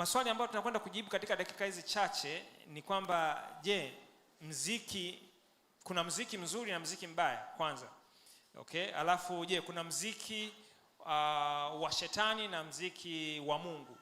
Maswali ambayo tunakwenda kujibu katika dakika hizi chache ni kwamba, je, mziki, kuna mziki mzuri na mziki mbaya kwanza? Okay, alafu je, kuna mziki wa shetani na mziki wa Mungu?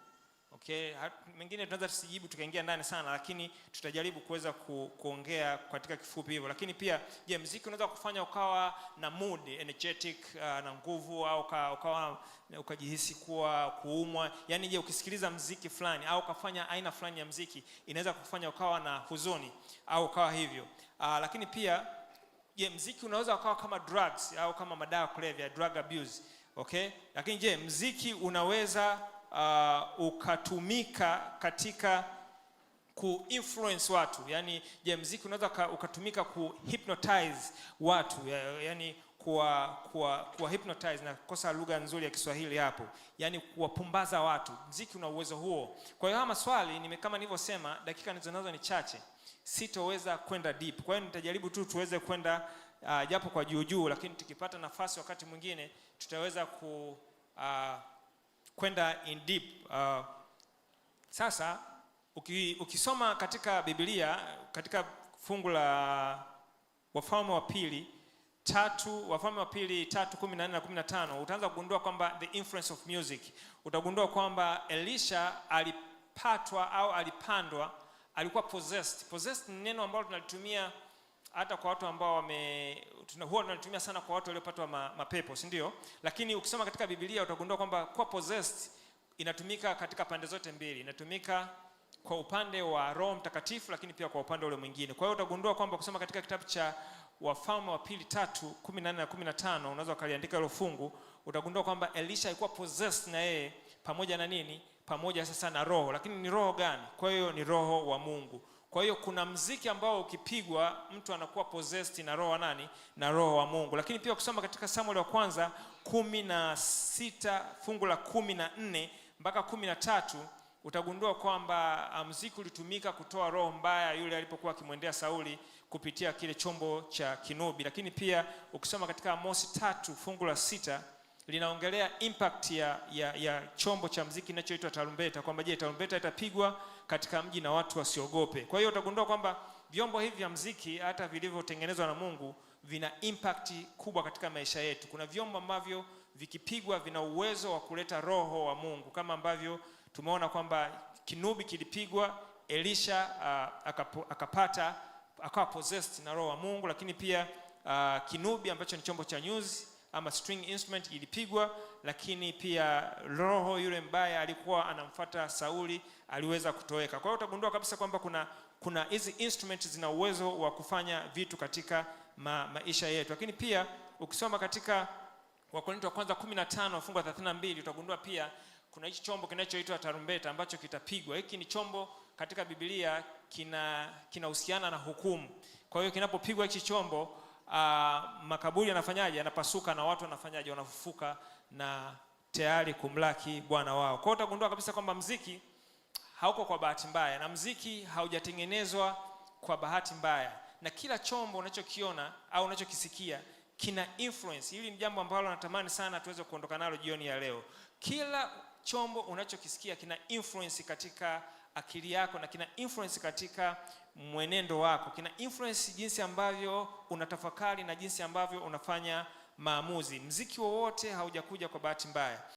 Okay, mengine tunaweza tusijibu tukaingia ndani sana, lakini tutajaribu kuweza kuongea katika kifupi hivyo. Lakini pia, je, mziki unaweza kufanya ukawa na mood energetic, na nguvu au ukawa ukajihisi kuwa kuumwa? Yaani, je, ukisikiliza mziki fulani au ukafanya aina fulani ya mziki inaweza kufanya ukawa na huzuni au ukawa hivyo? Lakini pia, je, mziki unaweza ukawa kama drugs au kama madawa kulevya, drug abuse? Okay? Lakini je, mziki unaweza ukatumika katika kuinfluence watu? Yaani, je, mziki unaweza ukatumika kuhypnotize watu, yaani kuwa hypnotize, na kosa lugha nzuri ya Kiswahili hapo, yaani kuwapumbaza watu. Mziki una uwezo huo. Kwa hiyo haya maswali kama nilivyosema, dakika nilizonazo ni chache, sitoweza kwenda deep. Kwa hiyo nitajaribu tu tuweze kwenda japo kwa juu juu, lakini tukipata nafasi wakati mwingine tutaweza kwenda in deep. Sasa ukisoma katika Biblia katika fungu la Wafalme wa Pili 3, Wafalme wa Pili 3:14 na 15, utaanza kugundua kwamba the influence of music. Utagundua kwamba Elisha alipatwa au alipandwa, alikuwa possessed. Possessed ni neno ambalo tunalitumia hata kwa watu ambao huwa tunalitumia sana kwa watu waliopatwa mapepo, si ndio? Lakini ukisoma katika Biblia utagundua kwamba kuwa possessed inatumika katika pande zote mbili. Inatumika kwa upande wa Roho Mtakatifu, lakini pia kwa upande ule mwingine. Kwa hiyo utagundua kwamba kusoma katika kitabu cha Wafalme wa Pili 3:14 na 15, unaweza ukaliandika hilo fungu, utagundua kwamba Elisha alikuwa possessed na yeye pamoja na nini? Pamoja sasa na roho, lakini ni roho gani? Kwa hiyo ni roho wa Mungu. Kwa hiyo kuna mziki ambao ukipigwa mtu anakuwa possessed na roho wa nani? Na roho wa Mungu. Lakini pia ukisoma katika Samuel wa Kwanza 16 fungu la 14 mpaka 13, utagundua kwamba mziki ulitumika kutoa roho mbaya yule alipokuwa akimwendea Sauli kupitia kile chombo cha kinubi. Lakini pia ukisoma katika Amosi 3 fungu la 6, linaongelea impact ya chombo cha mziki kinachoitwa tarumbeta, kwamba je, tarumbeta itapigwa katika mji na watu wasiogope? Kwa hiyo utagundua kwamba vyombo hivi vya mziki hata vilivyotengenezwa na Mungu vina impact kubwa katika maisha yetu. Kuna vyombo ambavyo vikipigwa vina uwezo wa kuleta roho wa Mungu, kama ambavyo tumeona kwamba kinubi kilipigwa, Elisha akapata, akawa possessed na roho wa Mungu. Lakini pia kinubi ambacho ni chombo cha nyuzi ama string instrument ilipigwa, lakini pia roho yule mbaya alikuwa anamfuata Sauli aliweza kutoweka. Kwa hiyo utagundua kabisa kwamba kuna hizi instruments zina uwezo wa kufanya vitu katika maisha yetu. Lakini pia ukisoma katika Wakorinto wa Kwanza 15 fungu la 32, utagundua pia kuna hichi chombo kinachoitwa tarumbeta ambacho kitapigwa. Hiki ni chombo katika Biblia kinahusiana na hukumu. Kwa hiyo kinapopigwa hichi chombo, makaburi yanafanyaje? Yanapasuka na watu wanafanyaje? Wanafufuka na tayari kumlaki Bwana wao. Kwa hiyo utagundua kabisa kwamba mziki hauko kwa bahati mbaya na mziki haujatengenezwa kwa bahati mbaya, na kila chombo unachokiona au unachokisikia kina influence. Hili ni jambo ambalo natamani sana tuweze kuondoka nalo jioni ya leo. Kila chombo unachokisikia kina influence katika akili yako na kina influence katika mwenendo wako, kina influence jinsi ambavyo unatafakari na jinsi ambavyo unafanya maamuzi. Mziki wowote haujakuja kwa bahati mbaya.